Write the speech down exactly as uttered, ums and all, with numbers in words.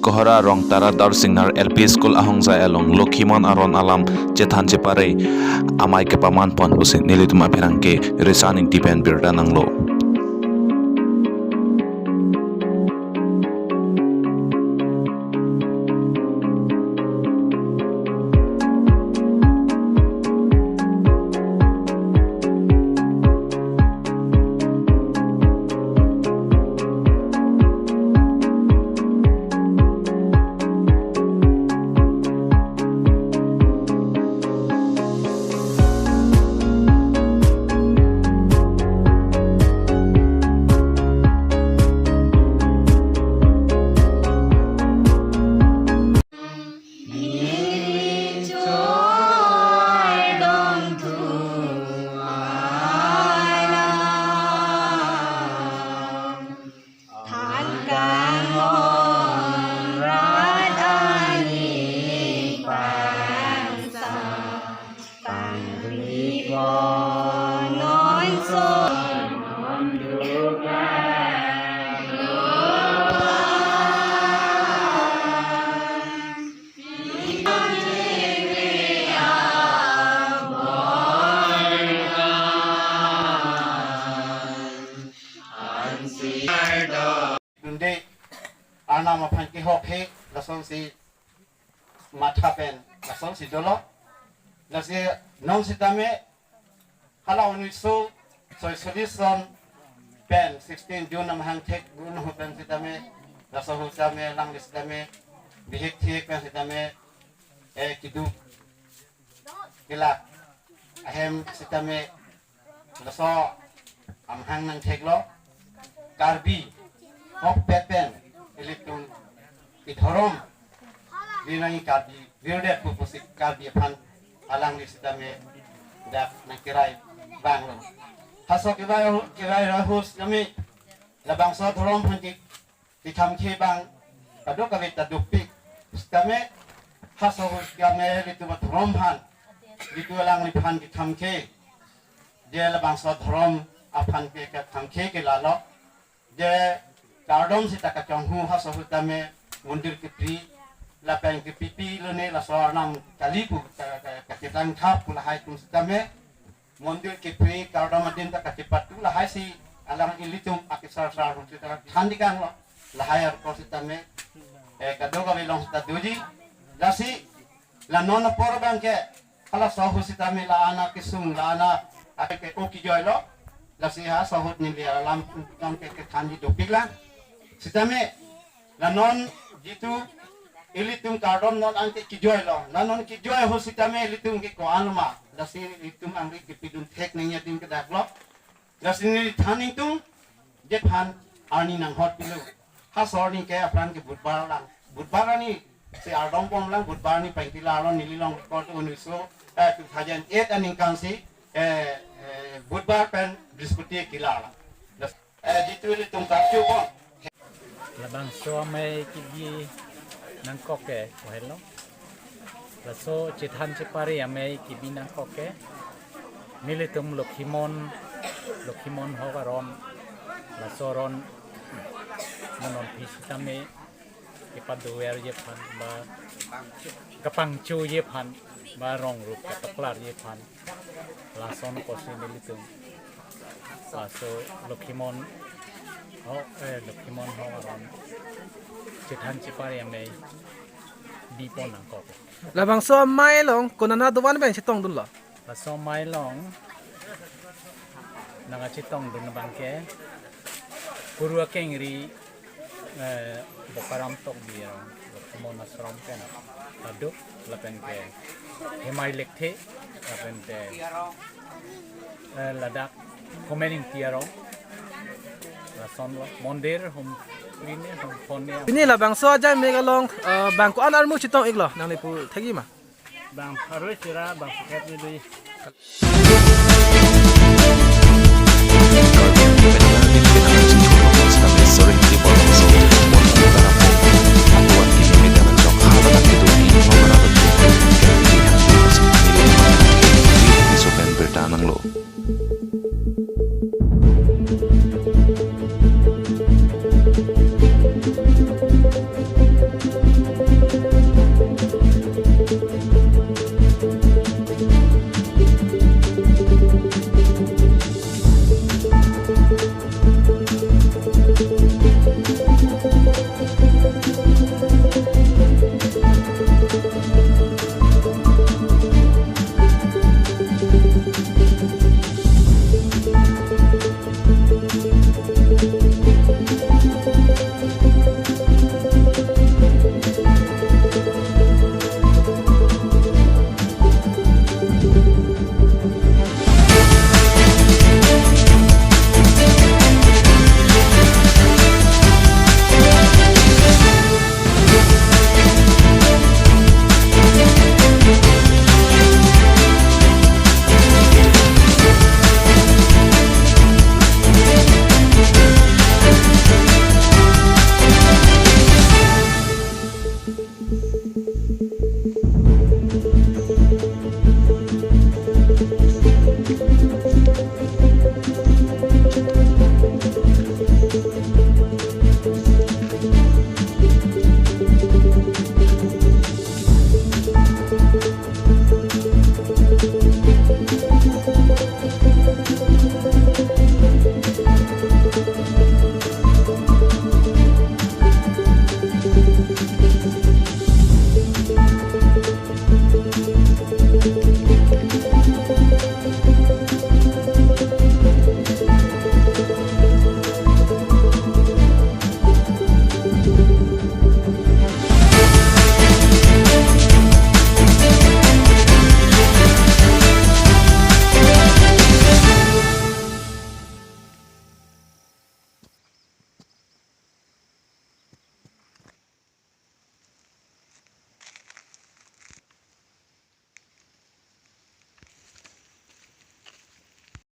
Kohora Rongtara Darsingnar L P School ahongzai along Lokhimon aron alam chethan chepare amei kepaman pon pusi nelitum apherangke Risan Ingti pen birta nanglo. Dunde, Arnam aphan kehok he, lasonsi matha pen, lasonsi dolo. Lasi non sitame, hala unis so, soi soli son pen, sixteen June amahang thek, gun ho pen sitame, laso ho sitame, lang sitame, bihek thek pen sitame, eh, kiduk, kelak, ahem sitame, laso amahang nangtheklo, Karbi hokpet pen ilitum idhorom virnangji, Karbi virdet pu pusi Karbi aphan alangli sitame dak nangkirai vanglo. Halaso kirai, kirai rahu sitame labangso dhorom aphan ki, kekhamkhe abang kadokave ta dopik. Sitame halaso ahut sitame ilitum adhorom aphan, ilitum alangliphan kekhamkhe, je labangso dhorom aphan ke kekhamkhe ke lalo, je kardom sita kachonghu, halaso ahut sitame mondir kepri lapen kepipi lone laso arnam kali pu ka, ka, kachethang thap pu lahai atum sitame mondir kepri kardom adin ta kachepatu lahai si alang ilitum akesar sar atum sita than dikanglo, lahai arko sitame, eh, kadokave along sita doji. Lasi la non apor abang ke halaso ahut sitame la-an akesung, la-an ake ke-o kejoilo. Lasi halaso ahut neli alam tang ke kethanji dopik lang. Sitame la non jitu ilitum kardom non anke kejoilo. La non kejoi ahut sitame ilitum ke ko-an ma, lasi ilitum angri kepidun thek nangji adim kedaklo. Lasi neli than ingtung, je phan arni nanghot pilo. Halaso arni ke aphrang ke Budhbar lang. Budhbar arni si ardom pom lang, Budhbar arni pangti la arlo, neli long record unis so, eh, two thousand eight aningkan si, eh, eh, Budhbar pen Brihaspati kelar lang. Eh, jitu ilitum kapchu pon. Labangso amei kebi nangkok ke, ko helo. Laso chethan chepare amei kebi nangkok ke, nelitum Lokhimon, Lokhimon hok aron, laso aron, non non phi sitame kepadoverji aphan ba kapangchoji aphan ba rong rup katoklarji aphan, lason kosi nelitum laso Lokhimon ho, eh, Lokhimon hok aron chethan chepare amei bipon nangkok. Labangso amei along konat aduan pen chetongdunlo? Laso amei along nangkachetongdun abang ke Kuru akengri, eh, Bokaram Tokbi arong, Lokhimon Ashram pen paduk, lapen ke Hemai Lekthe, lapen ke, eh, ladak Khomening Tiarong, lasonlo, mondir hum, ini hum phone ya. Pini labangso ajai amei along, eh, bang ko-an armu chetong-iklo, nangli pu thekji ma? Bang pharo isi ra, bang pharo kep ni dui.